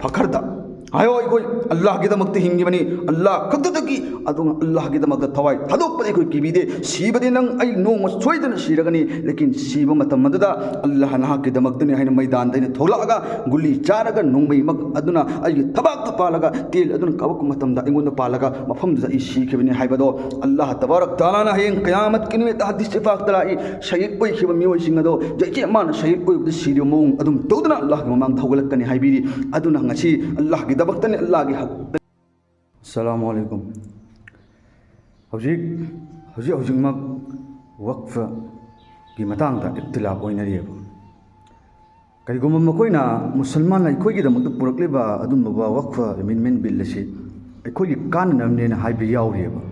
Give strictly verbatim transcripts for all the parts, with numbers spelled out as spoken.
ꯐꯈꯔꯗ ꯍꯥꯏꯌꯣ, ꯑꯩꯈꯣꯏ ꯑꯜꯂꯥꯍꯒꯤꯗꯃꯛꯇ ꯍꯤꯡꯉꯤꯕꯅꯤ, ꯑꯜꯂꯥꯍ ꯈꯛꯇꯗꯒꯤ, ꯑꯗꯨꯒ ꯑꯜꯂꯥꯍꯒꯤꯗꯃꯛꯇ ꯊꯋꯥꯏ ꯊꯥꯗꯣꯛꯄꯗꯤ ꯑꯩꯈꯣꯏ ꯀꯤꯕꯤꯗꯦ꯫ ꯁꯤꯕꯗꯤ ꯅꯪ ꯑꯩ ꯅꯣꯡꯃ ꯁꯣꯏꯗꯅ ꯁꯤꯔꯒꯅꯤ, ꯂꯦꯀꯤꯟ ꯁꯤꯕ ꯃꯇꯝ ꯑꯗꯨꯗ ꯑꯜꯂꯥꯍ ꯅꯍꯥꯛꯀꯤꯗꯃꯛꯇꯅꯤ ꯍꯥꯏꯅ ꯃꯩꯗꯥꯟꯗ ꯑꯩꯅ ꯊꯣꯛꯂꯛꯑꯒ ꯒꯨꯂꯤ ꯆꯥꯔꯒ ꯅꯣꯡꯃꯩꯃꯛ ꯑꯗꯨꯅ ꯑꯩꯒꯤ ꯊꯕꯥꯛꯇ ꯄꯥꯜꯂꯒ ꯇꯤꯜ ꯑꯗꯨꯅ ꯀꯥꯞꯂꯛꯄ ꯃꯇꯝꯗ ꯑꯩꯉꯣꯟꯗ ꯄꯥꯜꯂꯒ ꯃꯐꯝꯗꯨꯗ ꯑꯩ ꯁꯤꯈꯤꯕꯅꯤ ꯍꯥꯏꯕꯗꯣ ꯑꯜꯂꯥꯍ ꯇꯕꯥꯔꯛ ꯇꯥꯂꯥꯅ ꯍꯌꯦꯡ ꯀꯌꯥꯃꯠꯀꯤ ꯅꯨꯃꯤꯠꯇ ꯍꯗꯤꯁ ꯁꯤꯐꯥꯛꯇ ꯂꯥꯛꯏ꯫ ꯁꯍꯤꯗ ꯑꯣꯏꯈꯤꯕ ꯃꯤꯑꯣꯏꯁꯤꯡ ꯑꯗꯣ ꯖꯩꯁꯦ ꯃꯥꯅ ꯁꯍꯤꯗ ꯑꯣꯏꯕꯗ ꯁꯤꯔꯤꯕ ꯃꯑꯣꯡ ꯑꯗꯨꯝ ꯇꯧꯗꯨꯅ ꯑꯜꯂꯥꯍꯒꯤ ꯃꯃꯥꯡꯗ ꯍꯧꯒꯠꯂꯛꯀꯅꯤ ꯍꯥꯏꯕꯤꯔꯤ꯫ ꯑꯗꯨꯅ ꯉꯁꯤ ꯑꯜꯂꯥꯍꯒꯤꯗꯃꯛꯇꯅꯤ, ꯑꯜꯂꯥꯍꯒꯤ ꯍꯛꯇꯅꯤ꯫ ꯑꯁꯁꯂꯥꯃꯨ ꯑꯂꯩꯀꯨꯝ꯫ ꯍꯧꯖꯤꯛ ꯍꯧꯖꯤꯛ ꯍꯧꯖꯤꯛꯃꯛ ꯋꯛꯐꯒꯤ ꯃꯇꯥꯡꯗ ꯏꯈꯇꯤꯂꯥꯐ ꯑꯣꯏꯅꯔꯤꯑꯕ꯫ ꯀꯔꯤꯒꯨꯝꯕ ꯃꯈꯣꯏꯅ ꯃꯨꯁꯜꯃꯥꯟꯅ ꯑꯩꯈꯣꯏꯒꯤꯗꯃꯛꯇ ꯄꯨꯔꯛꯂꯤꯕ ꯑꯗꯨꯝꯕ ꯋꯛꯐ ꯑꯦꯃꯦꯟꯃꯦꯟ ꯕꯤꯜ ꯑꯁꯤ ꯑꯩꯈꯣꯏꯒꯤ ꯀꯥꯟꯅꯅꯕꯅꯦꯅ ꯍꯥꯏꯕ ꯌꯥꯎꯔꯤꯑꯕ꯫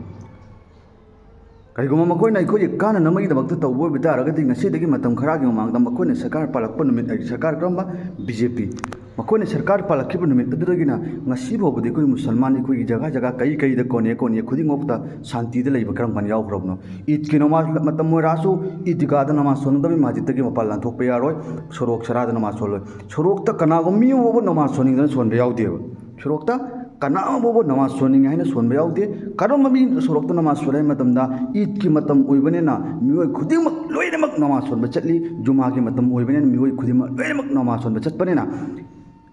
ꯀꯔꯤꯒꯨꯝꯕ ꯃꯈꯣꯏꯅ ꯑꯩꯈꯣꯏꯒꯤ ꯀꯥꯟꯅꯅꯕꯒꯤꯗꯃꯛꯇ ꯇꯧꯕ ꯑꯣꯏꯕ ꯇꯥꯔꯒꯗꯤ, ꯉꯁꯤꯗꯒꯤ ꯃꯇꯝ ꯈꯔꯒꯤ ꯃꯃꯥꯡꯗ ꯃꯈꯣꯏꯅ ꯁꯔꯀꯥꯔ ꯄꯥꯜꯂꯛꯄ ꯅꯨꯃꯤꯠ, ꯑꯩ, ꯁꯔꯀꯥꯔ ꯀꯔꯝꯕ? ꯕꯤ ꯖꯦ ꯄꯤ꯫ ꯃꯈꯣꯏꯅ ꯁꯔꯀꯥꯔ ꯄꯥꯜꯂꯛꯈꯤꯕ ꯅꯨꯃꯤꯠ ꯑꯗꯨꯗꯒꯤꯅ ꯉꯁꯤ ꯐꯥꯎꯕꯗꯤ ꯑꯩꯈꯣꯏ ꯃꯨꯁꯜꯃꯥꯟ ꯑꯩꯈꯣꯏꯒꯤ ꯖꯒꯥ ꯖꯒꯥ, ꯀꯩ ꯀꯩꯗ, ꯀꯣꯅꯦ ꯀꯣꯅꯦ ꯈꯨꯗꯤꯡꯃꯛꯇ ꯁꯥꯟꯇꯤꯗ ꯂꯩꯕ ꯀꯔꯝ ꯀꯥꯟꯗ ꯌꯥꯎꯈ꯭ꯔꯕꯅꯣ? ꯏꯗꯀꯤ ꯅꯃꯥꯖ ꯃꯇꯝ ꯑꯣꯏꯔꯛꯑꯁꯨ ꯏꯗꯤꯒꯥꯗ ꯅꯃꯥꯖ ꯁꯣꯟꯒꯗꯕꯅꯤ, ꯃꯁꯖꯤꯗꯇꯒꯤ ꯃꯄꯥꯟ ꯂꯥꯟꯊꯣꯛꯄ ꯌꯥꯔꯣꯏ, ꯁꯣꯔꯣꯛ ꯁꯔꯥꯗ ꯅꯃꯥꯖ ꯁꯣꯜꯂꯣꯏ꯫ ꯁꯣꯔꯣꯛꯇ ꯀꯅꯥꯒꯨꯝꯕ ꯃꯤ ꯑꯃ ꯐꯥꯎꯕ ꯅꯃꯥꯖ ꯁꯣꯟꯅꯤꯡꯗꯅ ꯁꯣꯟꯕ ꯌꯥꯎꯗꯦꯕ꯫ ꯁꯣꯔꯣꯛꯇ ꯀꯅꯥ ꯑꯃ ꯐꯥꯎꯕ ꯅꯃꯥꯖ ꯁꯣꯟꯅꯤꯡꯉꯦ ꯍꯥꯏꯅ ꯁꯣꯟꯕ ꯌꯥꯎꯗꯦ꯫ ꯀꯔꯝꯕ ꯃꯤ ꯁꯣꯔꯣꯛꯇ ꯅꯃꯥꯖ ꯁꯣꯜꯂꯦ ꯍꯥꯏꯕ ꯃꯇꯝꯗ, ꯏꯗꯀꯤ ꯃꯇꯝ ꯑꯣꯏꯕꯅꯤꯅ ꯃꯤꯑꯣꯏ ꯈꯨꯗꯤꯡꯃꯛ ꯂꯣꯏꯅꯃꯛ ꯅꯃꯥꯖ ꯁꯣꯟꯕ ꯆꯠꯂꯤ꯫ ꯖꯨꯃꯥꯒꯤ ꯃꯇꯝ ꯑꯣꯏꯕꯅꯤꯅ ꯃꯤꯑꯣꯏ ꯈꯨꯗꯤꯡꯃꯛ ꯂꯣꯏꯅꯃꯛ ꯅꯃꯥꯖ ꯁꯣꯟꯕ ꯆꯠꯄꯅꯤꯅ,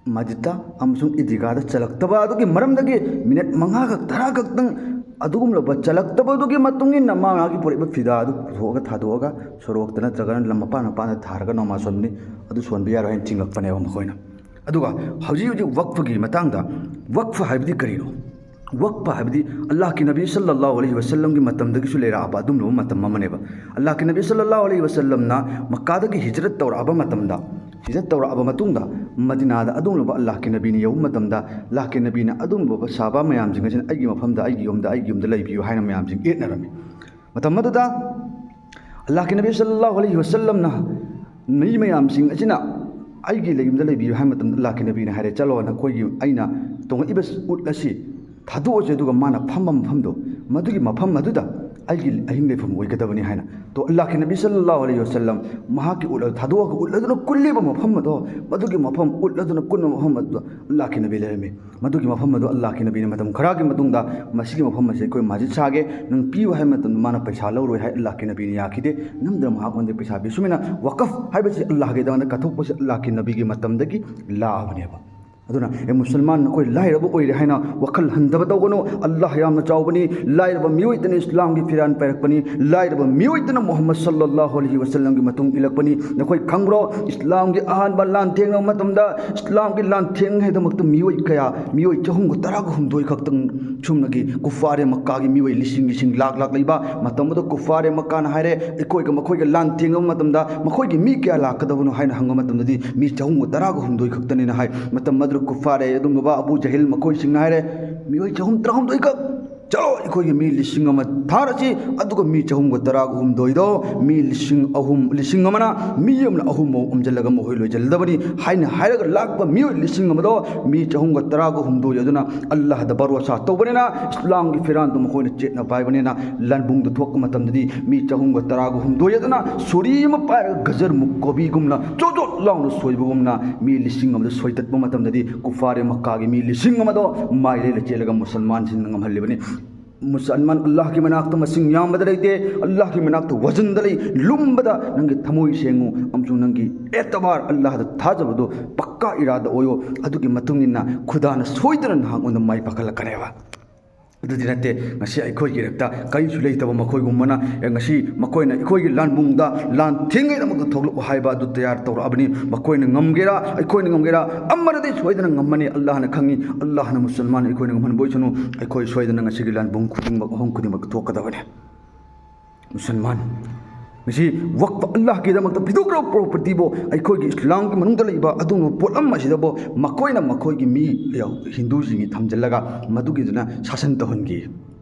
ꯃꯁꯖꯤꯗꯇ ꯑꯃꯁꯨꯡ ꯏꯗꯤꯒꯥꯗ ꯆꯠꯂꯛꯇꯕ ꯑꯗꯨꯒꯤ ꯃꯔꯝꯗꯒꯤ ꯃꯤꯅꯠ ꯃꯉꯥ ꯈꯛ, ꯇꯔꯥ ꯈꯛꯇꯪ ꯑꯗꯨꯒꯨꯝꯂꯕ ꯆꯠꯂꯛꯇꯕꯗꯨꯒꯤ ꯃꯇꯨꯡ ꯏꯟꯅ ꯃꯥ ꯃꯥꯒꯤ ꯄꯨꯔꯛꯏꯕ ꯐꯤꯗꯥ ꯑꯗꯨ ꯄꯨꯊꯣꯛꯑꯒ ꯊꯥꯗꯣꯛꯑꯒ ꯁꯣꯔꯣꯛꯇ ꯅꯠꯇ꯭ꯔꯒꯅ ꯂꯝ ꯃꯄꯥꯟ ꯃꯄꯥꯟꯗ ꯊꯥꯔꯒ ꯅꯃꯥꯖ ꯁꯣꯟꯕꯅꯤ, ꯑꯗꯨ ꯁꯣꯟꯕ ꯌꯥꯔꯣꯏ ꯍꯥꯏꯅ ꯊꯤꯡꯂꯛꯄꯅꯦꯕ ꯃꯈꯣꯏꯅ꯫ ꯑꯗꯨꯒ ꯍꯧꯖꯤꯛ ꯍꯧꯖꯤꯛ ꯋꯛꯐꯒꯤ ꯃꯇꯥꯡꯗ, ꯋꯛꯐ ꯍꯥꯏꯕꯗꯤ ꯀꯔꯤꯅꯣ? ꯋꯛꯐ ꯍꯥꯏꯕꯗꯤ ꯑꯜꯂꯥꯍꯀꯤ ꯅꯕꯤ ꯁꯜꯂꯜꯂꯥꯍꯨ ꯑꯂꯩꯍꯤ ꯋꯁꯜꯂꯝꯒꯤ ꯃꯇꯝꯗꯒꯤꯁꯨ ꯂꯩꯔꯛꯑꯕ ꯑꯗꯨꯒꯨꯝꯂꯕ ꯃꯇꯝ ꯑꯃꯅꯦꯕ꯫ ꯑꯜꯂꯥꯍꯀꯤ ꯅꯕꯤ ꯁꯜꯂꯜꯂꯥꯍꯨ ꯑꯂꯩꯍꯤ ꯋꯁꯜꯂꯝꯅ ꯃꯛꯀꯥꯗꯒꯤ ꯍꯤꯖꯔꯠ ꯇꯧꯔꯛꯑꯕ ꯃꯇꯝꯗ, ꯍꯤꯖꯔꯠ ꯇꯧꯔꯛꯑꯕ ꯃꯇꯨꯡꯗ ꯃꯗꯤꯅꯥꯗ ꯑꯗꯨꯒꯨꯝꯂꯕ ꯑꯜꯂꯥꯍꯀꯤ ꯅꯕꯤꯅ ꯌꯧꯕ ꯃꯇꯝꯗ, ꯑꯜꯂꯥꯍꯀꯤ ꯅꯕꯤꯅ ꯑꯗꯨꯒꯨꯝꯂꯕ ꯁꯍꯥꯕꯥ ꯃꯌꯥꯝꯁꯤꯡ ꯑꯁꯤꯅ "ꯑꯩꯒꯤ ꯃꯐꯝꯗ, ꯑꯩꯒꯤ ꯌꯨꯝꯗ, ꯑꯩꯒꯤ ꯌꯨꯝꯗ ꯂꯩꯕꯤꯌꯨ" ꯍꯥꯏꯅ ꯃꯌꯥꯝꯁꯤꯡ ꯌꯦꯠꯅꯔꯝꯃꯤ꯫ ꯃꯇꯝ ꯑꯗꯨꯗ ꯑꯜꯂꯥꯍꯀꯤ ꯅꯕꯤ ꯁꯜꯂꯜꯂꯥꯍꯨ ꯑꯂꯩꯍꯤ ꯋꯁꯜꯂꯝꯅ ꯃꯤ ꯃꯌꯥꯝꯁꯤꯡ ꯑꯁꯤꯅ "ꯑꯩꯒꯤ ꯂꯩꯌꯨꯝꯗ ꯂꯩꯕꯤꯌꯨ" ꯍꯥꯏꯕ ꯃꯇꯝꯗ, ꯑꯜꯂꯥꯍꯀꯤ ꯅꯕꯤꯅ ꯍꯥꯏꯔꯦ, "ꯆꯠꯂꯣ, ꯅꯈꯣꯏꯒꯤ ꯑꯩꯅ ꯇꯣꯡꯉꯛꯏꯕ ꯎꯠ ꯑꯁꯤ ꯊꯥꯗꯣꯛꯑꯁꯦ, ꯑꯗꯨꯒ ꯃꯥꯅ ꯐꯝꯕ ꯃꯐꯝꯗꯣ, ꯃꯗꯨꯒꯤ ꯃꯐꯝ ꯑꯗꯨꯗ ꯑꯩꯒꯤ ꯑꯍꯤꯡ ꯂꯩꯐꯝ ꯑꯣꯏꯒꯗꯕꯅꯤ ꯍꯥꯏꯅ꯫ ꯇꯣ ꯑꯜꯂꯥꯍꯀꯤ ꯅꯕꯤ ꯁꯜꯂꯜꯂꯥꯍꯨ ꯑꯂꯩꯍꯤ ꯋꯁꯜꯂꯝ ꯃꯍꯥꯛꯀꯤ ꯎꯠ ꯑꯗꯨ ꯊꯥꯗꯣꯛꯑꯒ ꯎꯠ ꯑꯗꯨꯅ ꯀꯨꯜꯂꯤꯕ ꯃꯐꯝ ꯑꯗꯣ, ꯃꯗꯨꯒꯤ ꯃꯐꯝ, ꯎꯠ ꯑꯗꯨꯅ ꯀꯨꯟꯕ ꯃꯐꯝ ꯑꯗꯨꯗ ꯑꯜꯂꯥꯍꯀꯤ ꯅꯕꯤ ꯂꯩꯔꯝꯃꯤ꯫ ꯃꯗꯨꯒꯤ ꯃꯐꯝ ꯑꯗꯨ ꯑꯜꯂꯥꯍꯀꯤ ꯅꯕꯤꯅ ꯃꯇꯝ ꯈꯔꯒꯤ ꯃꯇꯨꯡꯗ, "ꯃꯁꯤꯒꯤ ꯃꯐꯝ ꯑꯁꯤ ꯑꯩꯈꯣꯏ ꯃꯁꯖꯤꯗ ꯁꯥꯒꯦ, ꯅꯪ ꯄꯤꯌꯨ" ꯍꯥꯏꯕ ꯃꯇꯝꯗ ꯃꯥꯅ ꯄꯩꯁꯥ ꯂꯧꯔꯣꯏ ꯍꯥꯏ, ꯑꯜꯂꯥꯍꯀꯤ ꯅꯕꯤꯅ ꯌꯥꯈꯤꯗꯦ꯫ ꯅꯝꯗꯅ ꯃꯍꯥꯛꯉꯣꯟꯗ ꯄꯩꯁꯥ ꯄꯤ꯫ ꯁꯨꯃꯥꯏꯅ ꯋꯥꯀꯐ ꯍꯥꯏꯕꯁꯤ ꯑꯜꯂꯥꯍꯒꯤꯗꯃꯛꯇ ꯀꯠꯊꯣꯛꯄꯁꯤ ꯑꯜꯂꯥꯍꯀꯤ ꯅꯕꯤꯒꯤ ꯃꯇꯝꯗꯒꯤ ꯂꯥꯛꯑꯕꯅꯦꯕ꯫ ꯑꯗꯨꯅ, "ꯑꯦ ꯃꯨꯁꯜꯃꯥꯟ, ꯅꯈꯣꯏ ꯂꯥꯏꯔꯕ ꯑꯣꯏꯔꯦ" ꯍꯥꯏꯅ ꯋꯥꯈꯜ ꯍꯟꯊꯕ ꯇꯧꯒꯅꯨ꯫ ꯑꯜꯂꯥꯍ ꯌꯥꯝꯅ ꯆꯥꯎꯕꯅꯤ꯫ ꯂꯥꯏꯔꯕ ꯃꯤꯑꯣꯏꯗꯅ ꯏꯁꯂꯥꯝꯒꯤ ꯐꯤꯔꯥꯟ ꯄꯥꯏꯔꯛꯄꯅꯤ꯫ ꯂꯥꯏꯔꯕ ꯃꯤꯑꯣꯏꯗꯅ ꯃꯨꯍꯝꯃꯗ ꯁꯜꯂꯜꯂꯥꯍꯨ ꯑꯂꯩꯍꯤ ꯋꯁꯜꯂꯝꯒꯤ ꯃꯇꯨꯡ ꯏꯜꯂꯛꯄꯅꯤ꯫ ꯅꯈꯣꯏ ꯈꯪꯕ꯭ꯔꯣ? ꯏꯁꯂꯥꯝꯒꯤ ꯑꯍꯥꯟꯕ ꯂꯥꯟꯊꯦꯡꯅꯕ ꯃꯇꯝꯗ, ꯏꯁꯂꯥꯝꯒꯤ ꯂꯥꯟꯊꯦꯡꯅꯉꯩꯗꯃꯛꯇ ꯃꯤꯑꯣꯏ ꯀꯌꯥ, ꯃꯤꯑꯣꯏ ꯆꯍꯨꯝꯒ ꯇꯔꯥꯒ ꯍꯨꯝꯗꯣꯏ ꯈꯛꯇꯪ, ꯁꯨꯝꯅꯒꯤ ꯀꯨꯐꯥꯔꯦ ꯃꯛꯀꯥꯒꯤ ꯃꯤꯑꯣꯏ ꯂꯤꯁꯤꯡ ꯂꯤꯁꯤꯡ, ꯂꯥꯛ ꯂꯥꯛ ꯂꯩꯕ ꯃꯇꯝ ꯑꯗꯨꯗ, ꯀꯨꯐꯥꯔꯦ ꯃꯛꯀꯥꯅ ꯍꯥꯏꯔꯦ, "ꯑꯩꯈꯣꯏꯒ ꯃꯈꯣꯏꯒ ꯂꯥꯟ ꯊꯦꯡꯅꯕ ꯃꯇꯝꯗ ꯃꯈꯣꯏꯒꯤ ꯃꯤ ꯀꯌꯥ ꯂꯥꯛꯀꯗꯕꯅꯣ?" ꯍꯥꯏꯅ ꯍꯪꯕ ꯃꯇꯝꯗꯗꯤ, "ꯃꯤ ꯆꯍꯨꯝꯒ ꯇꯔꯥꯒ ꯍꯨꯝꯗꯣꯏ ꯈꯛꯇꯅꯤꯅ" ꯍꯥꯏ꯫ ꯃꯇꯝ ꯑꯗꯨꯗ ꯀꯨꯐꯥꯔꯦ, ꯑꯗꯨꯒꯨꯝꯂꯕ ꯑꯕꯨ ꯖꯍꯤꯜ ꯃꯈꯣꯏꯁꯤꯡꯅ ꯍꯥꯏꯔꯦ, "ꯃꯤꯑꯣꯏ ꯆꯍꯨꯝ ꯇꯔꯥꯍꯨꯝꯗꯣꯏ ꯈꯛ, ꯆꯠꯂꯣ, ꯑꯩꯈꯣꯏꯒꯤ ꯃꯤ ꯂꯤꯁꯤꯡ ꯑꯃ ꯊꯥꯔꯁꯤ, ꯑꯗꯨꯒ ꯃꯤ ꯆꯍꯨꯝꯒ ꯇꯔꯥꯒ ꯍꯨꯝꯗꯣꯏꯗꯣ, ꯃꯤ ꯂꯤꯁꯤꯡ ꯑꯍꯨꯝ, ꯂꯤꯁꯤꯡ ꯑꯃꯅ ꯃꯤ ꯑꯃꯅ ꯑꯍꯨꯝ ꯑꯃꯨꯛ ꯎꯝꯁꯤꯜꯂꯒ ꯃꯈꯣꯏ ꯂꯣꯏꯁꯤꯜꯂꯗꯕꯅꯤ" ꯍꯥꯏꯅ ꯍꯥꯏꯔꯒ ꯂꯥꯛꯄ ꯃꯤꯑꯣꯏ ꯂꯤꯁꯤꯡ ꯑꯃꯗꯣ ꯃꯤ ꯆꯍꯨꯝꯒ ꯇꯔꯥꯒ ꯍꯨꯝꯗꯣꯏ ꯑꯗꯨꯅ ꯑꯜꯂꯥꯍꯗ ꯚꯔꯣꯁꯥ ꯇꯧꯕꯅꯤꯅ, ꯏꯁꯂꯥꯝꯒꯤ ꯐꯤꯔꯥꯟꯗꯨ ꯃꯈꯣꯏꯅ ꯆꯦꯠꯅ ꯄꯥꯏꯕꯅꯤꯅ, ꯂꯥꯟꯕꯨꯡꯗ ꯊꯣꯛꯄ ꯃꯇꯝꯗꯗꯤ ꯃꯤ ꯆꯍꯨꯝꯒ ꯇꯔꯥꯒ ꯍꯨꯝꯗꯣꯏ ꯑꯗꯨꯅ ꯁꯨꯔꯤ ꯑꯃ ꯄꯥꯏꯔꯒ ꯒꯖꯔ ꯃꯨꯛ ꯀꯣꯕꯤꯒꯨꯝꯅ ꯆꯣꯠ ꯆꯣꯠ ꯂꯥꯎꯅ ꯁꯣꯏꯕꯒꯨꯝꯅ ꯃꯤ ꯂꯤꯁꯤꯡ ꯑꯃꯗ ꯁꯣꯏꯇꯠꯄ ꯃꯇꯝꯗꯗꯤ, ꯀꯨꯐꯥꯔꯦ ꯃꯛꯀꯥꯒꯤ ꯃꯤ ꯂꯤꯁꯤꯡ ꯑꯃꯗꯣ ꯃꯥꯏꯂꯩꯅ ꯆꯦꯜꯂꯒ ꯃꯨꯁꯜꯃꯥꯟꯁꯤꯡꯅ ꯉꯝꯍꯜꯂꯤꯕꯅꯤ꯫ ꯃꯨꯁꯜꯃꯥꯟ ꯑꯜꯂꯥꯍꯒꯤ ꯃꯅꯥꯛꯇ ꯃꯁꯤꯡ ꯌꯥꯝꯕꯗ ꯂꯩꯇꯦ, ꯑꯜꯂꯥꯍꯒꯤ ꯃꯅꯥꯛꯇ ꯋꯖꯟꯗ ꯂꯩ꯫ ꯂꯨꯝꯕꯗ ꯅꯪꯒꯤ ꯊꯃꯣꯏ ꯁꯦꯡꯉꯨ, ꯑꯃꯁꯨꯡ ꯅꯪꯒꯤ ꯑꯦꯇꯕꯥꯔ, ꯑꯜꯂꯥꯍꯗ ꯊꯥꯖꯕꯗꯨ ꯄꯛꯀꯥ ꯏꯔꯥꯗ ꯑꯣꯏꯌꯣ꯫ ꯑꯗꯨꯒꯤ ꯃꯇꯨꯡ ꯏꯟꯅ ꯈꯨꯗꯥꯅ ꯁꯣꯏꯗꯅ ꯅꯍꯥꯛꯉꯣꯟꯗ ꯃꯥꯏ ꯄꯥꯛꯍꯜꯂꯛꯀꯅꯦꯕ꯫ ꯑꯗꯨꯗꯤ ꯅꯠꯇꯦ, ꯉꯁꯤ ꯑꯩꯈꯣꯏꯒꯤ ꯏꯔꯛꯇ ꯀꯔꯤꯁꯨ ꯂꯩꯇꯕ ꯃꯈꯣꯏꯒꯨꯝꯕꯅ, ꯑꯦ, ꯉꯁꯤ ꯃꯈꯣꯏꯅ ꯑꯩꯈꯣꯏꯒꯤ ꯂꯥꯟꯕꯨꯡꯗ ꯂꯥꯟ ꯊꯦꯡꯉꯩꯗꯃꯛꯇ ꯊꯣꯛꯂꯛꯎ ꯍꯥꯏꯕ ꯑꯗꯨ ꯇꯌꯥꯔ ꯇꯧꯔꯛꯑꯕꯅꯤ꯫ ꯃꯈꯣꯏꯅ ꯉꯝꯒꯦꯔꯥ, ꯑꯩꯈꯣꯏꯅ ꯉꯝꯒꯦꯔꯥ, ꯑꯃꯅꯗꯤ ꯁꯣꯏꯗꯅ ꯉꯝꯃꯅꯤ꯫ ꯑꯜꯂꯥꯍꯅ ꯈꯪꯉꯤ, ꯑꯜꯂꯥꯍꯅ ꯃꯨꯁꯜꯃꯥꯟ ꯑꯩꯈꯣꯏꯅ ꯉꯝꯍꯟꯕ ꯑꯣꯏꯁꯅꯨ꯫ ꯑꯩꯈꯣꯏ ꯁꯣꯏꯗꯅ ꯉꯁꯤꯒꯤ ꯂꯥꯟꯕꯨꯡ ꯈꯨꯗꯤꯡꯃꯛ, ꯑꯍꯨꯝ ꯈꯨꯗꯤꯡꯃꯛ ꯊꯣꯛꯀꯗꯕꯅꯤ꯫ ꯃꯨꯁꯜꯃꯥꯟ, ꯃꯁꯤ ꯋꯛꯐ ꯑꯜꯂꯥꯍꯒꯤꯗꯃꯛꯇ ꯄꯤꯊꯣꯛꯈ꯭ꯔꯕ ꯄ꯭ꯔꯣꯄꯔꯇꯤꯕꯨ, ꯑꯩꯈꯣꯏꯒꯤ ꯏꯁꯂꯥꯝꯒꯤ ꯃꯅꯨꯡꯗ ꯂꯩꯕ ꯑꯗꯨꯒꯨꯝꯂꯕ ꯄꯣꯠꯂꯝ ꯑꯁꯤꯗꯕꯨ ꯃꯈꯣꯏꯅ ꯃꯈꯣꯏꯒꯤ ꯃꯤ, ꯍꯤꯟꯗꯨꯁꯤꯡꯒꯤ ꯊꯝꯖꯤꯜꯂꯒ ꯃꯗꯨꯒꯤꯗꯨꯅ ꯁꯥꯁꯟ ꯇꯧꯍꯟꯈꯤ꯫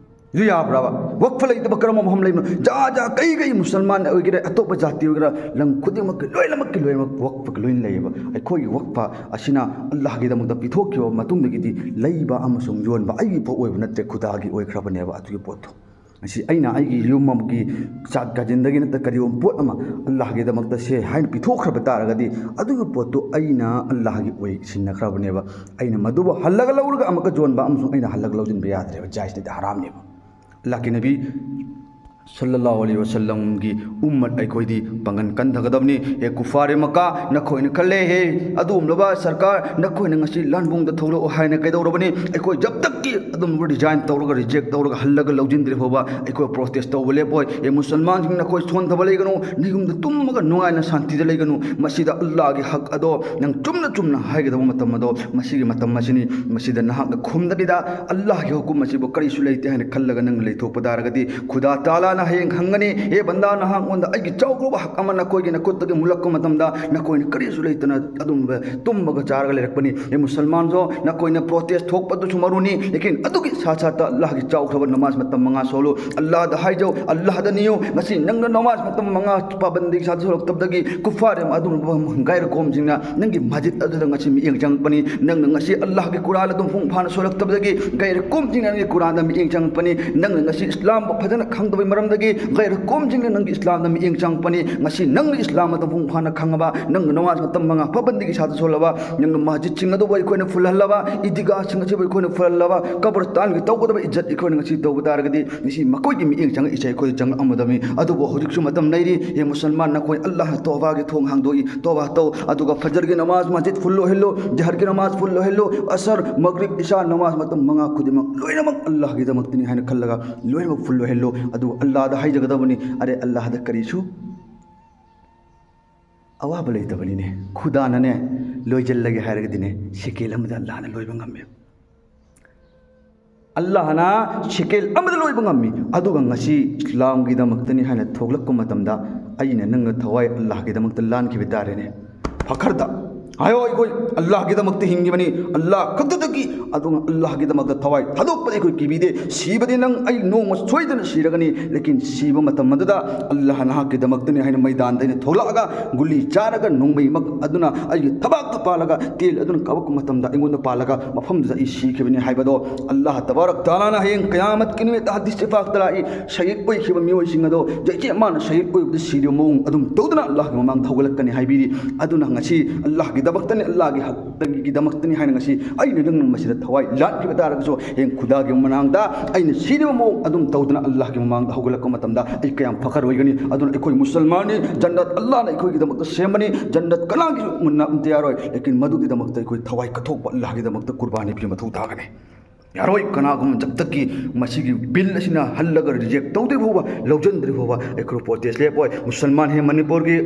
ꯑꯗꯨ ꯌꯥꯕ꯭ꯔꯕ? ꯋꯛꯐ ꯂꯩꯇꯕ ꯀꯔꯝꯕ ꯃꯐꯝ ꯂꯩꯕꯅꯣ? ꯖꯥ ꯖꯥ, ꯀꯩ ꯀꯩ, ꯃꯨꯁꯜꯃꯥꯟ ꯑꯣꯏꯒꯦꯔꯥ, ꯑꯇꯣꯞꯄ ꯖꯥꯇꯤ ꯑꯣꯏꯒꯦꯔꯥ, ꯂꯝ ꯈꯨꯗꯤꯡꯃꯛꯀꯤ, ꯂꯣꯏꯅꯃꯛꯀꯤ ꯂꯣꯏꯅꯃꯛ ꯋꯛꯐꯒꯤ ꯂꯣꯏꯅ ꯂꯩꯌꯦꯕ꯫ ꯑꯩꯈꯣꯏꯒꯤ ꯋꯛꯐ ꯑꯁꯤꯅ ꯑꯜꯂꯥꯍꯒꯤꯗꯃꯛꯇ ꯄꯤꯊꯣꯛꯈꯤꯕ ꯃꯇꯨꯡꯗꯒꯤꯗꯤ ꯂꯩꯕ ꯑꯃꯁꯨꯡ ꯌꯣꯟꯕ ꯑꯩꯒꯤ ꯄꯣꯠ ꯑꯣꯏꯕ ꯅꯠꯇ꯭ꯔꯦ, ꯈꯨꯗꯥꯒꯤ ꯑꯣꯏꯈ꯭ꯔꯕꯅꯦꯕ ꯑꯗꯨꯒꯤ ꯄꯣꯠꯇꯣ꯫ ꯉꯁꯤ ꯑꯩꯅ ꯑꯩꯒꯤ ꯌꯨꯝ ꯑꯃꯒꯤ ꯆꯥꯛ ꯀꯥꯖꯤꯟꯗꯒꯤ ꯅꯠꯇ꯭ꯔ ꯀꯔꯤꯒꯨꯝꯕ ꯄꯣꯠ ꯑꯃ ꯑꯜꯂꯥꯍꯒꯤꯗꯃꯛꯇ ꯁꯦ ꯍꯥꯏꯅ ꯄꯤꯊꯣꯛꯈ꯭ꯔꯕ ꯇꯥꯔꯒꯗꯤ, ꯑꯗꯨꯒꯤ ꯄꯣꯠꯇꯨ ꯑꯩꯅ ꯑꯜꯂꯥꯍꯒꯤ ꯑꯣꯏ ꯁꯤꯟꯅꯈ꯭ꯔꯕꯅꯦꯕ꯫ ꯑꯩꯅ ꯃꯗꯨꯕꯨ ꯍꯜꯂꯒ ꯂꯧꯔꯒ ꯑꯃꯨꯛꯀ ꯌꯣꯟꯕ ꯑꯃꯁꯨꯡ ꯑꯩꯅ ꯍꯜꯂꯒ ꯂꯧꯁꯤꯟꯕ ꯌꯥꯗ꯭ꯔꯦꯕ, ꯖꯥꯏꯖ ꯅꯠꯇꯦ, ꯍꯔꯥꯝꯅꯦꯕ꯫ ꯑꯜꯂꯥꯍꯀꯤ ꯅꯕꯤ ꯁꯜꯂꯜꯂꯥꯍꯨ ꯑꯂꯩꯍꯤ ꯋꯁꯜꯂꯝꯒꯤ ꯎꯝꯃꯠ ꯑꯩꯈꯣꯏꯗꯤ ꯄꯥꯡꯒꯟ ꯀꯟꯊꯒꯗꯕꯅꯤ꯫ ꯑꯦ ꯀꯨꯐꯥꯔꯦ ꯃꯀꯥ, ꯅꯈꯣꯏꯅ ꯈꯜꯂꯦ, ꯍꯦ ꯑꯗꯨꯒꯨꯝꯂꯕ ꯁꯔꯀꯥꯔ, ꯅꯈꯣꯏꯅ ꯉꯁꯤ ꯂꯥꯟꯕꯨꯡꯗ ꯊꯣꯛꯂꯛꯑꯣ ꯍꯥꯏꯅ ꯀꯩꯗꯧꯔꯕꯅꯤ? ꯑꯩꯈꯣꯏ ꯖꯕ ꯇꯛꯀꯤ ꯑꯗꯨꯝꯕ ꯔꯤꯖꯥꯏꯟ ꯇꯧꯔꯒ, ꯔꯤꯖꯦꯛ ꯇꯧꯔꯒ, ꯍꯜꯂꯒ ꯂꯧꯁꯤꯟꯗ꯭ꯔꯤ ꯐꯥꯎꯕ ꯑꯩꯈꯣꯏ ꯄ꯭ꯔꯣꯇꯦꯁ ꯇꯧꯕ ꯂꯦꯞꯄꯣꯏ꯫ ꯑꯦ ꯃꯨꯁꯜꯃꯥꯟꯁꯤꯡ, ꯅꯈꯣꯏ ꯁꯣꯟꯊꯕ ꯂꯩꯒꯅꯨ, ꯅꯌꯨꯝꯗ ꯇꯨꯝꯃꯒ ꯅꯨꯡꯉꯥꯏꯅ ꯁꯥꯟꯇꯤꯗ ꯂꯩꯒꯅꯨ꯫ ꯃꯁꯤꯗ ꯑꯜꯂꯥꯍꯒꯤ ꯍꯛ ꯑꯗꯣ ꯅꯪ ꯆꯨꯝꯅ ꯆꯨꯝꯅ ꯍꯥꯏꯒꯗꯕ ꯃꯇꯝ ꯑꯗꯣ, ꯃꯁꯤꯒꯤ ꯃꯇꯝ ꯑꯁꯤꯅꯤ꯫ ꯃꯁꯤꯗ ꯅꯍꯥꯛꯅ ꯈꯨꯝꯗꯕꯤꯗ ꯑꯜꯂꯥꯍꯒꯤ ꯍꯨꯀꯨꯝ ꯑꯁꯤꯕꯨ ꯀꯔꯤꯁꯨ ꯂꯩꯇꯦ ꯍꯥꯏꯅ ꯈꯜꯂꯒ ꯅꯪ ꯂꯩꯊꯣꯛꯄ ꯇꯥꯔꯒꯗꯤ, ꯈꯨꯗꯥ ꯇꯥꯂꯥꯅ ꯍꯌꯦꯡ ꯍꯪꯒꯅꯤ, "ꯍꯦ ꯕꯟꯗꯥ, ꯅꯍꯥꯛꯉꯣꯟꯗ ꯑꯩꯒꯤ ꯆꯥꯎꯈ꯭ꯔꯕ ꯍꯛ ꯑꯃ ꯅꯈꯣꯏꯒꯤ ꯅꯈꯨꯠꯇꯒꯤ ꯃꯨꯜꯂꯛꯄ ꯃꯇꯝꯗ ꯅꯈꯣꯏꯅ ꯀꯔꯤꯁꯨ ꯂꯩꯇꯅ ꯑꯗꯨꯝ ꯇꯨꯝꯕꯒ ꯆꯥꯔꯒ ꯂꯩꯔꯛꯄꯅꯤ"꯫ ꯑꯦ ꯃꯨꯁꯜꯃꯥꯟꯁꯨ, ꯅꯈꯣꯏꯅ ꯄ꯭ꯔꯣꯇꯦꯁ ꯊꯣꯛꯄꯗꯨꯁꯨ ꯃꯔꯨꯅꯤ, ꯂꯦꯀꯤꯟ ꯑꯗꯨꯒꯤ ꯁꯥꯠ ꯁꯥꯠꯇ ꯑꯜꯂꯥꯍꯒꯤ ꯆꯥꯎꯈ꯭ꯔꯕ ꯅꯃꯥꯖ ꯃꯇꯝ ꯃꯉꯥ ꯁꯣꯜꯂꯨ꯫ ꯑꯜꯂꯥꯍꯗ ꯍꯥꯏꯖꯧ, ꯑꯜꯂꯥꯍꯗ ꯅꯤꯌꯨ꯫ ꯉꯁꯤ ꯅꯪꯅ ꯅꯃꯥꯖ ꯃꯇꯝ ꯃꯉꯥ ꯄꯥꯕꯟꯗꯤꯒꯤ ꯁꯥꯠ ꯁꯣꯜꯂꯛꯇꯕꯗꯒꯤ ꯀꯨꯐꯥꯔ ꯑꯗꯨꯒꯨꯝꯕ ꯒꯥꯏꯔ ꯀꯣꯝꯁꯤꯡꯅ ꯅꯪꯒꯤ ꯃꯁꯖꯤꯗ ꯑꯗꯨꯗ ꯉꯁꯤ ꯃꯤꯠꯌꯦꯡ ꯆꯪꯉꯛꯄꯅꯤ꯫ ꯅꯪꯅ ꯉꯁꯤ ꯑꯜꯂꯥꯍꯒꯤ ꯀꯨꯔꯥꯟ ꯑꯗꯨ ꯃꯄꯨꯡ ꯐꯥꯅ ꯁꯣꯜꯂꯛꯇꯕꯗꯒꯤ ꯒꯥꯏꯔ ꯀꯣꯝꯁꯤꯡꯅ ꯅꯪꯒꯤ ꯀꯨꯔꯥꯟꯗ ꯃꯤꯠꯌꯦꯡ ꯆꯪꯉꯛꯄꯅꯤ꯫ ꯅꯪꯅ ꯉꯁꯤ ꯏꯁꯂꯥꯝꯕꯨ ꯐꯖꯅ ꯈꯪꯗꯕꯒꯤ ꯃꯔꯝꯗꯒꯤ ꯒꯥꯏꯔ ꯀꯣꯝꯁꯤꯡꯅ ꯅꯪꯒꯤ ꯏꯁꯂꯥꯝꯗ ꯃꯤꯠꯌꯦꯡ ꯆꯪꯉꯛꯄꯅꯤ꯫ ꯉꯁꯤ ꯅꯪꯅ ꯏꯁꯂꯥꯝ ꯑꯗꯨ ꯃꯄꯨꯡ ꯐꯥꯅ ꯈꯪꯉꯕ, ꯅꯪꯅ ꯅꯃꯥꯖ ꯃꯇꯝ ꯃꯉꯥ ꯄꯥꯕꯟꯗꯤꯒꯤ ꯁꯥꯠ ꯁꯣꯜꯂꯕ, ꯅꯪꯅ ꯃꯁꯖꯤꯗꯁꯤꯡ ꯑꯗꯨꯕꯨ ꯑꯩꯈꯣꯏꯅ ꯐꯨꯜꯍꯜꯂꯕ, ꯏꯗꯤꯒꯥꯁꯤꯡ ꯑꯁꯤꯕꯨ ꯑꯩꯈꯣꯏꯅ ꯐꯨꯜꯍꯜꯂꯕ, ꯀꯕꯔꯁꯇꯥꯟꯒꯤ ꯇꯧꯒꯗꯕ ꯏꯖꯠ ꯑꯩꯈꯣꯏꯅ ꯉꯁꯤ ꯇꯧꯕ ꯇꯥꯔꯒꯗꯤ, ꯉꯁꯤ ꯃꯈꯣꯏꯒꯤ ꯃꯤꯠꯌꯦꯡ ꯆꯪꯉꯛꯏꯁꯦ ꯑꯩꯈꯣꯏ ꯆꯪꯉꯛꯑꯝꯃꯗꯕꯅꯤ꯫ ꯑꯗꯨꯕꯨ ꯍꯧꯖꯤꯛꯁꯨ ꯃꯇꯝ ꯂꯩꯔꯤ꯫ ꯍꯦ ꯃꯨꯁꯜꯃꯥꯟ, ꯅꯈꯣꯏ ꯑꯜꯂꯥꯍꯅ ꯇꯣꯕꯥꯒꯤ ꯊꯣꯡ ꯍꯥꯡꯗꯣꯛꯏ, ꯇꯣꯕꯥ ꯇꯧ꯫ ꯑꯗꯨꯒ ꯐꯖꯔꯒꯤ ꯅꯃꯥꯖ ꯃꯁꯖꯤꯗ ꯐꯨꯜ ꯑꯣꯏꯍꯜꯂꯨ, ꯖꯍꯔꯒꯤ ꯅꯃꯥꯖ ꯐꯨꯜ ꯑꯣꯏꯍꯜꯂꯨ, ꯑꯁꯔ, ꯃꯒ꯭ꯔꯤꯕ, ꯏꯁꯥ ꯅꯃꯥꯖ ꯃꯇꯝ ꯃꯉꯥ ꯈꯨꯗꯤꯡꯃꯛ ꯂꯣꯏꯅꯃꯛ ꯑꯜꯂꯥꯍꯒꯤꯗꯃꯛꯇꯅꯤ ꯍꯥꯏꯅ ꯈꯜꯂꯒ ꯂꯣꯏꯅꯃꯛ ꯐꯨꯜ ꯑꯣꯏꯍꯜꯂꯨ꯫ ꯑꯗꯨꯒ ꯑꯜꯂꯥꯍꯗ ꯍꯥꯏꯖꯒꯗꯕꯅꯤ, "ꯑꯔꯦ, ꯑꯜꯂꯥꯍꯗ ꯀꯔꯤꯁꯨ ꯑꯋꯥꯕ ꯂꯩꯇꯕꯅꯤꯅꯦ꯫ ꯈꯨꯗꯥꯅꯅꯦ ꯂꯣꯏꯖꯜꯂꯒꯦ ꯍꯥꯏꯔꯒꯗꯤꯅꯦ, ꯁꯦꯀꯦꯜ ꯑꯃꯗ ꯑꯜꯂꯥꯍꯅ ꯂꯣꯏꯕ ꯉꯝꯃꯦ꯫ ꯑꯜꯂꯥꯍꯅ ꯁꯦꯀꯦꯜ ꯑꯃꯗ ꯂꯣꯏꯕ ꯉꯝꯃꯤ꯫ ꯑꯗꯨꯒ ꯉꯁꯤ ꯏꯁꯂꯥꯝꯒꯤꯗꯃꯛꯇꯅꯤ ꯍꯥꯏꯅ ꯊꯣꯛꯂꯛꯄ ꯃꯇꯝꯗ, ꯑꯩꯅ ꯅꯪꯅ ꯊꯋꯥꯏ ꯑꯜꯂꯥꯍꯒꯤꯗꯃꯛꯇ ꯂꯥꯟꯈꯤꯕ ꯇꯥꯔꯦꯅꯦ꯫ ꯐꯈꯔꯗ ꯍꯥꯏꯌꯣ, ꯑꯩꯈꯣꯏ ꯑꯜꯂꯥꯍꯒꯤꯗꯃꯛꯇ ꯍꯤꯡꯉꯤꯕꯅꯤ, ꯑꯜꯂꯥꯍ ꯈꯛꯇꯗꯒꯤ, ꯑꯗꯨꯒ ꯑꯜꯂꯥꯍꯒꯤꯗꯃꯛꯇ ꯊꯋꯥꯏ ꯊꯥꯗꯣꯛꯄꯗꯤ ꯑꯩꯈꯣꯏ ꯀꯤꯕꯤꯗꯦ꯫ ꯁꯤꯕꯗꯤ ꯅꯪ ꯑꯩ ꯅꯣꯡꯃ ꯁꯣꯏꯗꯅ ꯁꯤꯔꯒꯅꯤ, ꯂꯦꯀꯤꯟ ꯁꯤꯕ ꯃꯇꯝ ꯑꯗꯨꯗ ꯑꯜꯂꯥꯍ ꯅꯍꯥꯛꯀꯤꯗꯃꯛꯇꯅꯤ ꯍꯥꯏꯅ ꯃꯩꯗꯥꯟꯗ ꯑꯩꯅ ꯊꯣꯛꯂꯛꯑꯒ ꯒꯨꯂꯤ ꯆꯥꯔꯒ ꯅꯣꯡꯃꯩꯃꯛ ꯑꯗꯨꯅ ꯑꯩꯒꯤ ꯊꯕꯥꯛꯇ ꯄꯥꯜꯂꯒ ꯇꯦꯜ ꯑꯗꯨꯅ ꯀꯥꯞꯂꯛꯄ ꯃꯇꯝꯗ ꯑꯩꯉꯣꯟꯗ ꯄꯥꯜꯂꯒ ꯃꯐꯝꯗꯨꯗ ꯑꯩ ꯁꯤꯈꯤꯕꯅꯤ ꯍꯥꯏꯕꯗꯣ ꯑꯜꯂꯥꯍ ꯇꯕꯥꯔꯛ ꯇꯥꯂꯥꯅ ꯍꯌꯦꯡ ꯀꯌꯥꯃꯠꯀꯤ ꯅꯨꯃꯤꯠꯇ ꯍꯗꯤꯁ ꯁꯤꯐꯥꯛꯇ ꯂꯥꯛꯏ, ꯁꯍꯤꯗ ꯑꯣꯏꯈꯤꯕ ꯃꯤꯑꯣꯏꯁꯤꯡ ꯑꯗꯣ ꯖꯩꯁꯦ ꯃꯥꯅ ꯁꯍꯤꯗ ꯑꯣꯏꯕꯗ ꯁꯤꯔꯤꯕ ꯃꯑꯣꯡ ꯑꯗꯨꯝ ꯇꯧꯗꯅ ꯑꯜꯂꯥꯍꯒꯤ ꯃꯃꯥꯡꯗ ꯍꯧꯒꯠꯂꯛꯀꯅꯤ ꯍꯥꯏꯕꯤꯔꯤ꯫ ꯑꯗꯨꯅ ꯉꯁꯤ ꯑꯜꯂꯥꯍꯒꯤꯗꯃꯛꯇꯅꯤ, ꯑꯜꯂꯥꯍꯒꯤ ꯍꯛꯇꯒꯤꯗꯃꯛꯇꯅꯤ ꯍꯥꯏꯅ ꯉꯁꯤ ꯑꯩꯅ ꯅꯪꯅ ꯃꯁꯤꯗ ꯊꯋꯥꯏ ꯂꯥꯟꯈꯤꯕ ꯇꯥꯔꯒꯁꯨ, ꯍꯌꯦꯡ ꯈꯨꯗꯥꯒꯤ ꯃꯅꯥꯛꯇ ꯑꯩꯅ ꯁꯤꯔꯤꯕ ꯃꯑꯣꯡ ꯑꯗꯨꯝ ꯇꯧꯗꯅ ꯑꯜꯂꯥꯍꯒꯤ ꯃꯃꯥꯡꯗ ꯍꯧꯒꯠꯂꯛꯄ ꯃꯇꯝꯗ ꯑꯩ ꯀꯌꯥꯝ ꯐꯈꯔ ꯑꯣꯏꯒꯅꯤ꯫ ꯑꯗꯨꯅ ꯑꯩꯈꯣꯏ ꯃꯨꯁꯜꯃꯥꯟꯅꯤ, ꯖꯟꯅꯠ ꯑꯜꯂꯥꯍꯅ ꯑꯩꯈꯣꯏꯒꯤꯗꯃꯛꯇ ꯁꯦꯝꯕꯅꯤ, ꯖꯟꯅꯠ ꯀꯅꯥꯒꯤꯁꯨ ꯃꯨꯟꯅ ꯑꯝꯇ ꯌꯥꯔꯣꯏ꯫ ꯂꯦꯀꯤꯟ ꯃꯗꯨꯒꯤꯗꯃꯛꯇ ꯑꯩꯈꯣꯏ ꯊꯋꯥꯏ ꯀꯠꯊꯣꯛꯄ ꯑꯜꯂꯥꯍꯒꯤꯗꯃꯛꯇ ꯀꯨꯔꯕꯥꯅꯤ ꯄꯤꯕ ꯃꯊꯧ ꯇꯥꯒꯅꯤ꯫ ꯌꯥꯔꯣꯏ, ꯀꯅꯥꯒꯨꯝꯕ ꯖꯕ ꯇꯛꯀꯤ ꯃꯁꯤꯒꯤ ꯕꯤꯜ ꯑꯁꯤꯅ ꯍꯜꯂꯒ ꯔꯤꯖꯦꯛ ꯇꯧꯗ꯭ꯔꯤ ꯐꯥꯎꯕ, ꯂꯧꯁꯤꯟꯗ꯭ꯔꯤ ꯐꯥꯎꯕ ꯑꯩꯈꯣꯏ ꯄ꯭ꯔꯣꯇꯦꯁ ꯂꯦꯞꯄꯣꯏ꯫ ꯃꯨꯁꯜꯃꯥꯟ ꯍꯦ ꯃꯅꯤꯄꯨꯔꯒꯤ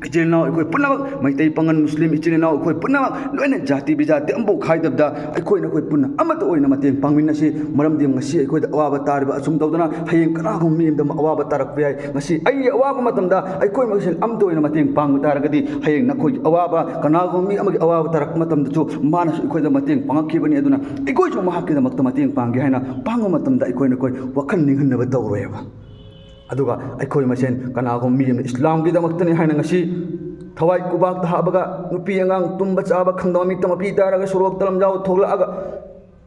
ꯏꯆꯤꯜ ꯏꯅꯥꯎ ꯑꯩꯈꯣꯏ ꯄꯨꯝꯅꯃꯛ, ꯃꯩꯇꯩ ꯄꯥꯉꯜ ꯃꯨꯁꯂꯤꯝ ꯏꯆꯤꯜ ꯏꯅꯥꯎ ꯑꯩꯈꯣꯏ ꯄꯨꯝꯅꯃꯛ ꯂꯣꯏꯅ ꯖꯥꯇꯤ ꯕꯤꯖꯥꯇꯤ ꯑꯃꯐꯥꯎ ꯈꯥꯏꯗꯕꯗ ꯑꯩꯈꯣꯏꯅ ꯑꯩꯈꯣꯏ ꯄꯨꯟꯅ ꯑꯃꯠꯇ ꯑꯣꯏꯅ ꯃꯇꯦꯡ ꯄꯥꯡꯃꯤꯟꯅꯁꯤ꯫ ꯃꯔꯝꯗꯤ ꯉꯁꯤ ꯑꯩꯈꯣꯏꯗ ꯑꯋꯥꯕ ꯇꯥꯔꯤꯕ ꯑꯁꯨꯝ ꯇꯧꯗꯅ ꯍꯌꯦꯡ ꯀꯅꯥꯒꯨꯝꯕ ꯃꯤ ꯑꯃꯗ ꯑꯋꯥꯕ ꯇꯥꯔꯛꯄ ꯌꯥꯏ꯫ ꯉꯁꯤ ꯑꯩꯒꯤ ꯑꯋꯥꯕ ꯃꯇꯝꯗ ꯑꯩꯈꯣꯏ ꯃꯁꯦꯜ ꯑꯃꯠꯇ ꯑꯣꯏꯅ ꯃꯇꯦꯡ ꯄꯥꯡꯕ ꯇꯥꯔꯒꯗꯤ ꯍꯌꯦꯡ ꯅꯈꯣꯏꯒꯤ ꯑꯋꯥꯕ, ꯀꯅꯥꯒꯨꯝꯕ ꯃꯤ ꯑꯃꯒꯤ ꯑꯋꯥꯕ ꯇꯥꯔꯛꯄ ꯃꯇꯝꯗꯁꯨ ꯃꯥꯅꯁꯨ ꯑꯩꯈꯣꯏꯗ ꯃꯇꯦꯡ ꯄꯥꯡꯉꯛꯈꯤꯕꯅꯤ꯫ ꯑꯗꯨꯅ ꯑꯩꯈꯣꯏꯁꯨ ꯃꯍꯥꯛꯀꯤꯗꯃꯛꯇ ꯃꯇꯦꯡ ꯄꯥꯡꯒꯦ ꯍꯥꯏꯅ ꯄꯥꯡꯕ ꯃꯇꯝꯗ ꯑꯩꯈꯣꯏꯅ ꯑꯩꯈꯣꯏ ꯋꯥꯈꯜ ꯅꯤꯡꯍꯟꯅꯕ ꯇꯧꯔꯣꯏꯕ꯫ ꯑꯗꯨꯒ ꯑꯩꯈꯣꯏ ꯃꯁꯦꯟ ꯀꯅꯥꯒꯨꯝꯕ ꯃꯤ ꯑꯃꯅ ꯏꯁꯂꯥꯝꯒꯤꯗꯃꯛꯇꯅꯤ ꯍꯥꯏꯅ ꯉꯁꯤ ꯊꯋꯥꯏ ꯈꯨꯕꯥꯛꯇ ꯍꯥꯞꯄꯒ ꯅꯨꯄꯤ ꯑꯉꯥꯡ ꯇꯨꯝꯕ ꯆꯥꯕ ꯈꯪꯗꯕ ꯃꯤꯠꯇ ꯃꯄꯤ ꯇꯥꯔꯒ ꯁꯣꯔꯣꯛꯇ ꯂꯝꯖꯥꯎ ꯊꯣꯛꯂꯛꯑꯒ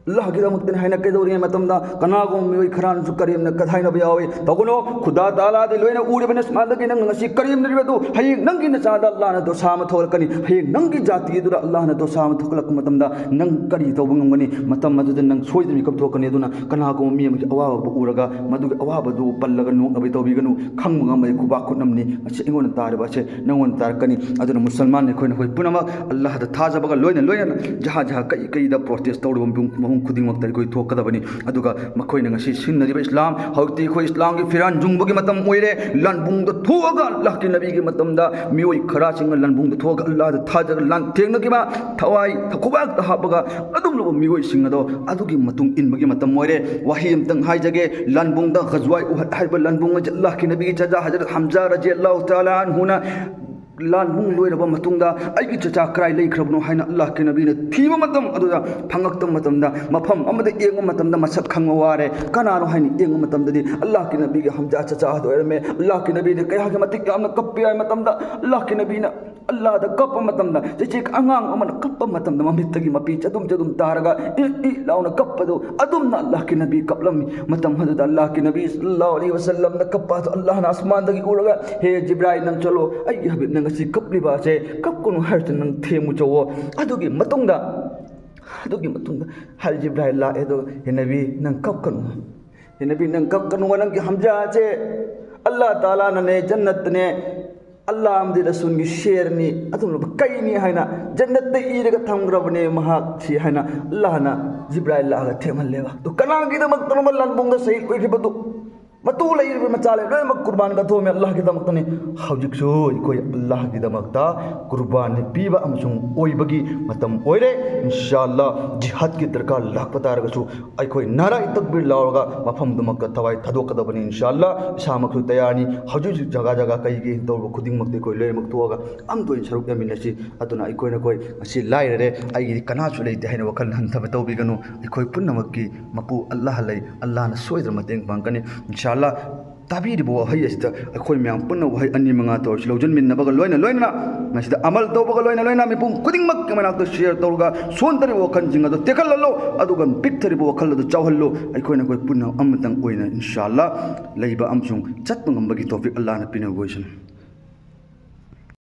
ꯑꯜꯂꯥꯍꯒꯤꯗꯃꯛꯇꯅꯤ ꯍꯥꯏꯅ ꯀꯩꯗꯧꯔꯤꯉꯩ ꯃꯇꯝꯗ ꯀꯅꯥꯒꯨꯝꯕ ꯃꯤꯑꯣꯏ ꯈꯔꯅꯁꯨ ꯀꯔꯦꯝꯅ ꯀꯊꯥꯏꯅꯕ ꯌꯥꯎꯏ꯫ ꯇꯧꯒꯅꯨ, ꯈꯨꯗꯥ ꯇꯥꯂꯥꯗꯤ ꯂꯣꯏꯅ ꯎꯔꯤꯕꯅꯤ꯫ ꯁꯨꯃꯥꯏꯅꯗꯒꯤ ꯅꯪꯅ ꯉꯁꯤ ꯀꯔꯦꯝꯅꯔꯤꯕ ꯑꯗꯨ ꯍꯌꯦꯡ ꯅꯪꯒꯤ ꯅꯆꯥꯗ ꯑꯜꯂꯥꯍꯅ ꯗꯣꯁꯥ ꯑꯃ ꯊꯣꯛꯂꯛꯀꯅꯤ꯫ ꯍꯌꯦꯡ ꯅꯪꯒꯤ ꯖꯥꯇꯤꯗꯨꯗ ꯑꯜꯂꯥꯍꯅ ꯗꯣꯁꯥ ꯑꯃ ꯊꯣꯛꯂꯛꯄ ꯃꯇꯝꯗ ꯅꯪ ꯀꯔꯤ ꯇꯧꯕ ꯉꯝꯒꯅꯤ? ꯃꯇꯝ ꯑꯗꯨꯗ ꯅꯪ ꯁꯣꯏꯗꯅ ꯃꯤꯀꯞ ꯊꯣꯛꯀꯅꯤ꯫ ꯑꯗꯨꯅ ꯀꯅꯥꯒꯨꯝꯕ ꯃꯤ ꯑꯃꯒꯤ ꯑꯋꯥꯕꯕꯨ ꯎꯔꯒ ꯃꯗꯨꯒꯤ ꯑꯋꯥꯕꯗꯨ ꯄꯜꯂꯒ ꯅꯣꯛꯅꯕ ꯇꯧꯕꯤꯒꯅꯨ꯫ ꯈꯪꯕ ꯉꯝꯕꯒꯤ ꯈꯨꯕꯥꯛ ꯈꯨꯠꯅꯝꯅꯤ꯫ ꯉꯁꯤ ꯑꯩꯉꯣꯟꯗ ꯇꯥꯔꯤꯕ ꯑꯁꯦ ꯅꯪꯉꯣꯟꯗ ꯇꯥꯔꯛꯀꯅꯤ꯫ ꯑꯗꯨꯅ ꯃꯨꯁꯜꯃꯥꯟ ꯑꯩꯈꯣꯏꯅ ꯑꯩꯈꯣꯏ ꯄꯨꯝꯅꯃꯛ ꯑꯜꯂꯥꯍꯗ ꯊꯥꯖꯕꯒ ꯂꯣꯏꯅ ꯂꯣꯏꯅꯅ ꯖꯍꯥ ꯖꯍꯥ ꯀꯩ ꯀꯩꯗ ꯄ꯭ꯔꯣꯇꯦꯁ ꯇꯧꯔꯤꯕ ꯃꯐꯝ ꯃꯐꯝ ꯈꯨꯗꯤꯡꯃꯛꯇ ꯑꯩꯈꯣꯏ ꯊꯣꯛꯀꯗꯕꯅꯤ꯫ ꯑꯗꯨꯒ ꯃꯈꯣꯏꯅ ꯉꯁꯤ ꯁꯤꯖꯤꯟꯅꯔꯤꯕ ꯏꯁꯂꯥꯝ, ꯍꯧꯖꯤꯛꯇꯤ ꯑꯩꯈꯣꯏ ꯏꯁꯂꯥꯝꯒꯤ ꯐꯤꯔꯥꯟ ꯌꯨꯡꯕꯒꯤ ꯃꯇꯝ ꯑꯣꯏꯔꯦ꯫ ꯂꯥꯟꯕꯨꯡꯗ ꯊꯣꯛꯑꯒ ꯑꯜꯂꯥꯍꯀꯤ ꯅꯕꯤꯒꯤ ꯃꯇꯝꯗ ꯃꯤꯑꯣꯏ ꯈꯔꯁꯤꯡꯅ ꯂꯥꯟꯕꯨꯡꯗ ꯊꯣꯛꯑꯒ ꯑꯜꯂꯥꯍꯗ ꯊꯥꯖꯔꯒ ꯂꯥꯟꯊꯦꯡꯅꯈꯤꯕ, ꯊꯋꯥꯏ ꯈꯨꯕꯥꯛꯇ ꯍꯥꯞꯄꯒ ꯑꯗꯨꯒꯨꯝꯂꯕ ꯃꯤꯑꯣꯏꯁꯤꯡ ꯑꯗꯣ ꯑꯗꯨꯒꯤ ꯃꯇꯨꯡ ꯏꯟꯕꯒꯤ ꯃꯇꯝ ꯑꯣꯏꯔꯦ꯫ ꯋꯥꯍꯩ ꯑꯃꯇꯪ ꯍꯥꯏꯖꯒꯦ, ꯂꯥꯟꯕꯨꯡꯗ ꯒꯖꯋꯥꯏ ꯎꯍꯗ ꯍꯥꯏꯕ ꯂꯥꯟꯕꯨꯡ ꯑꯁꯤ ꯑꯜꯂꯥꯍꯀꯤ ꯅꯕꯤꯒꯤ ꯆꯆꯥ ꯍꯖꯔꯠ ꯍꯝꯖꯥ ꯔꯖꯤ ꯑꯜꯂꯥꯍꯨ ꯇꯥꯂꯥ ꯑꯟꯍꯨꯅ ꯂꯥꯟ ꯄꯨꯡ ꯂꯣꯏꯔꯕ ꯃꯇꯨꯡꯗ ꯑꯩꯒꯤ ꯆꯆꯥ ꯀꯗꯥꯏ ꯂꯩꯈ꯭ꯔꯕꯅꯣ ꯍꯥꯏꯅ ꯑꯜꯂꯥꯍꯀꯤ ꯅꯕꯤꯅ ꯊꯤꯕ ꯃꯇꯝ ꯑꯗꯨꯗ ꯐꯪꯉꯛꯇꯕ ꯃꯇꯝꯗ, ꯃꯐꯝ ꯑꯃꯗ ꯌꯦꯡꯕ ꯃꯇꯝꯗ ꯃꯁꯛ ꯈꯪꯕ ꯋꯥꯔꯦ꯫ ꯀꯅꯥꯅꯣ ꯍꯥꯏꯅ ꯌꯦꯡꯕ ꯃꯇꯝꯗꯗꯤ ꯑꯜꯂꯥꯍꯀꯤ ꯅꯕꯤꯒꯤ ꯍꯝꯖꯥ ꯆꯆꯥ ꯑꯗꯨ ꯑꯣꯏꯔꯝꯃꯦ꯫ ꯑꯜꯂꯥꯍꯀꯤ ꯅꯕꯤꯅ ꯀꯌꯥꯒꯤ ꯃꯇꯤꯛ ꯌꯥꯝꯅ ꯀꯞꯄꯤ ꯍꯥꯏ ꯃꯇꯝꯗ, ꯑꯜꯂꯥꯍꯀꯤ ꯅꯕꯤꯅ ꯑꯜꯂꯥꯍꯗ ꯀꯞꯄ ꯃꯇꯝꯗ, ꯆꯦꯆꯦ ꯑꯉꯥꯡ ꯑꯃꯅ ꯀꯞꯄ ꯃꯇꯝꯗ ꯃꯃꯤꯠꯇꯒꯤ ꯃꯄꯤ ꯆꯗꯨꯝ ꯆꯗꯨꯝ ꯇꯥꯔꯒ ꯏ ꯏ ꯂꯥꯎꯅ ꯀꯞꯄꯗꯨ ꯑꯗꯨꯝꯅ ꯑꯜꯂꯥꯍꯀꯤ ꯅꯕꯤ ꯀꯞꯂꯝꯃꯤ꯫ ꯃꯇꯝ ꯑꯗꯨꯗ ꯑꯜꯂꯥꯍꯀꯤ ꯅꯕꯤ ꯁꯜꯂꯜꯂꯥꯍꯨ ꯑꯂꯩꯍꯤ ꯋꯁꯜꯂꯝꯅ ꯀꯞꯄ ꯑꯗꯨ ꯑꯜꯂꯥꯍꯅ ꯑꯁꯃꯥꯟꯗꯒꯤ ꯎꯔꯒ, "ꯍꯦ ꯖꯤꯕ꯭ꯔꯥꯏꯜ, ꯅꯪ ꯆꯠꯂꯣ, ꯑꯩꯒꯤ ꯍꯕꯤꯕꯅ ꯉꯁꯤ ꯀꯞꯂꯤꯕ ꯑꯁꯦ ꯀꯞꯀꯅꯨ ꯍꯥꯏꯔꯁꯨ ꯅꯪ ꯊꯦꯝꯃꯨ ꯆꯠꯂꯣ"꯫ ꯑꯗꯨꯒꯤ ꯃꯇꯨꯡꯗ, ꯑꯗꯨꯒꯤ ꯃꯇꯨꯡꯗ ꯍꯥꯏ ꯖꯤꯕ꯭ꯔꯥꯏꯜ ꯂꯥꯛꯑꯦ ꯑꯗꯨꯒ, "ꯍꯦ ꯅꯕꯤ, ꯅꯪ ꯀꯞꯀꯅꯨ꯫ ꯍꯦ ꯅꯕꯤ, ꯅꯪ ꯀꯞꯀꯅꯨ, ꯅꯪꯒꯤ ꯍꯝꯖꯥꯁꯦ ꯑꯜꯂꯥꯍ ꯇꯥꯂꯥꯅꯅꯦ, ꯖꯟꯅꯠꯇꯅꯦ, ꯑꯜꯂꯥꯍ ꯑꯃꯗꯤ ꯔꯁꯨꯜꯒꯤ ꯁꯦꯔꯅꯤ, ꯑꯗꯨꯒꯨꯝꯂꯕ ꯀꯩꯅꯤ ꯍꯥꯏꯅ ꯖꯟꯅꯠꯇ ꯏꯔꯒ ꯊꯝꯈ꯭ꯔꯕꯅꯦ ꯃꯍꯥꯛꯁꯤ" ꯍꯥꯏꯅ ꯑꯜꯂꯥꯍꯅ ꯖꯤꯕ꯭ꯔꯥꯏꯜ ꯂꯥꯛꯑꯒ ꯊꯦꯝꯍꯜꯂꯦꯕ꯫ ꯑꯗꯨ ꯀꯅꯥꯒꯤꯗꯃꯛꯇꯅꯣꯕ ꯂꯥꯟꯕꯨꯡꯗ ꯁꯍꯤꯗ ꯑꯣꯏꯈꯤꯕꯗꯨ? ꯃꯇꯨ ꯂꯩꯔꯤꯕ ꯃꯆꯥ ꯂꯩ ꯂꯣꯏꯅꯃꯛ ꯀꯨꯔꯕꯥꯟ ꯀꯠꯊꯣꯛꯑꯝꯃꯦ ꯑꯜꯂꯥꯍꯒꯤꯗꯃꯛꯇꯅꯤ꯫ ꯍꯧꯖꯤꯛꯁꯨ ꯑꯩꯈꯣꯏ ꯑꯜꯂꯥꯍꯒꯤꯗꯃꯛꯇ ꯀꯨꯔꯕꯥꯅꯤ ꯄꯤꯕ ꯑꯃꯁꯨꯡ ꯑꯣꯏꯕꯒꯤ ꯃꯇꯝ ꯑꯣꯏꯔꯦ꯫ ꯏꯟꯁꯥ ꯑꯜꯂꯥꯍ, ꯖꯤꯍꯥꯗꯀꯤ ꯗꯔꯀꯥꯔ ꯂꯥꯛꯄ ꯇꯥꯔꯒꯁꯨ ꯑꯩꯈꯣꯏ ꯅꯥꯔꯥꯏ ꯇꯛꯕꯤꯔ ꯂꯥꯎꯔꯒ ꯃꯐꯝꯗꯨꯃꯛꯇ ꯊꯋꯥꯏ ꯊꯥꯗꯣꯛꯀꯗꯕꯅꯤ꯫ ꯏꯟꯁꯥ ꯑꯜꯂꯥꯍ, ꯏꯁꯥꯃꯛꯁꯨ ꯇꯌꯥꯔꯅꯤ꯫ ꯍꯧꯖꯤꯛ ꯍꯧꯖꯤꯛ ꯖꯒꯥ ꯖꯒꯥ ꯀꯩꯒꯤ ꯇꯧꯔꯤꯕ ꯈꯨꯗꯤꯡꯃꯛꯇ ꯑꯩꯈꯣꯏ ꯂꯣꯏꯅꯃꯛ ꯊꯣꯛꯑꯒ ꯑꯝꯇ ꯑꯣꯏꯅ ꯁꯔꯨꯛ ꯌꯥꯃꯤꯟꯅꯁꯤ꯫ ꯑꯗꯨꯅ ꯑꯩꯈꯣꯏ ꯅꯈꯣꯏ ꯉꯁꯤ ꯂꯥꯏꯔꯔꯦ, ꯑꯩꯒꯤꯗꯤ ꯀꯅꯥꯁꯨ ꯂꯩꯇꯦ ꯍꯥꯏꯅ ꯋꯥꯈꯜ ꯍꯟꯊꯕ ꯇꯧꯕꯤꯒꯅꯨ꯫ ꯑꯩꯈꯣꯏ ꯄꯨꯝꯅꯃꯛꯀꯤ ꯃꯄꯨ ꯑꯜꯂꯥꯍ ꯂꯩ, ꯑꯜꯂꯥꯍꯅ ꯁꯣꯏꯗꯅ ꯃꯇꯦꯡ ꯄꯥꯡꯒꯅꯤ꯫ ꯏꯟꯁꯥ ꯑꯜꯂꯥꯍ, ꯇꯥꯕꯤꯔꯤꯕ ꯋꯥꯍꯩ ꯑꯁꯤꯗ ꯑꯩꯈꯣꯏ ꯃꯌꯥꯝ ꯄꯨꯟꯅ ꯋꯥꯍꯩ ꯑꯅꯤ ꯃꯉꯥ ꯇꯧꯔꯁꯤ꯫ ꯂꯧꯁꯤꯟꯃꯤꯟꯅꯕꯒ ꯂꯣꯏꯅ ꯂꯣꯏꯅꯅ, ꯃꯁꯤꯗ ꯑꯃꯜ ꯇꯧꯕꯒ ꯂꯣꯏꯅ ꯂꯣꯏꯅꯅ ꯃꯤꯄꯨꯝ ꯈꯨꯗꯤꯡꯃꯛꯀꯤ ꯃꯅꯥꯛꯇ ꯁꯤꯌꯔ ꯇꯧꯔꯒ ꯁꯣꯟꯊꯔꯤꯕ ꯋꯥꯈꯜꯁꯤꯡ ꯑꯗꯨ ꯇꯦꯛꯍꯜꯍꯜꯂꯣ, ꯑꯗꯨꯒ ꯄꯤꯛꯊꯔꯤꯕ ꯋꯥꯈꯜ ꯑꯗꯨ ꯆꯥꯎꯍꯜꯂꯣ꯫ ꯑꯩꯈꯣꯏꯅ ꯑꯩꯈꯣꯏ ꯄꯨꯟꯅ ꯑꯃꯇꯪ ꯑꯣꯏꯅ ꯏꯟꯁꯥ ꯑꯜꯂꯥꯍ ꯂꯩꯕ ꯑꯃꯁꯨꯡ ꯆꯠꯄ ꯉꯝꯕꯒꯤ ꯇꯧꯐꯤꯛ ꯑꯜꯂꯥꯍꯅ ꯄꯤꯅꯕ ꯑꯣꯏꯁꯅꯨ꯫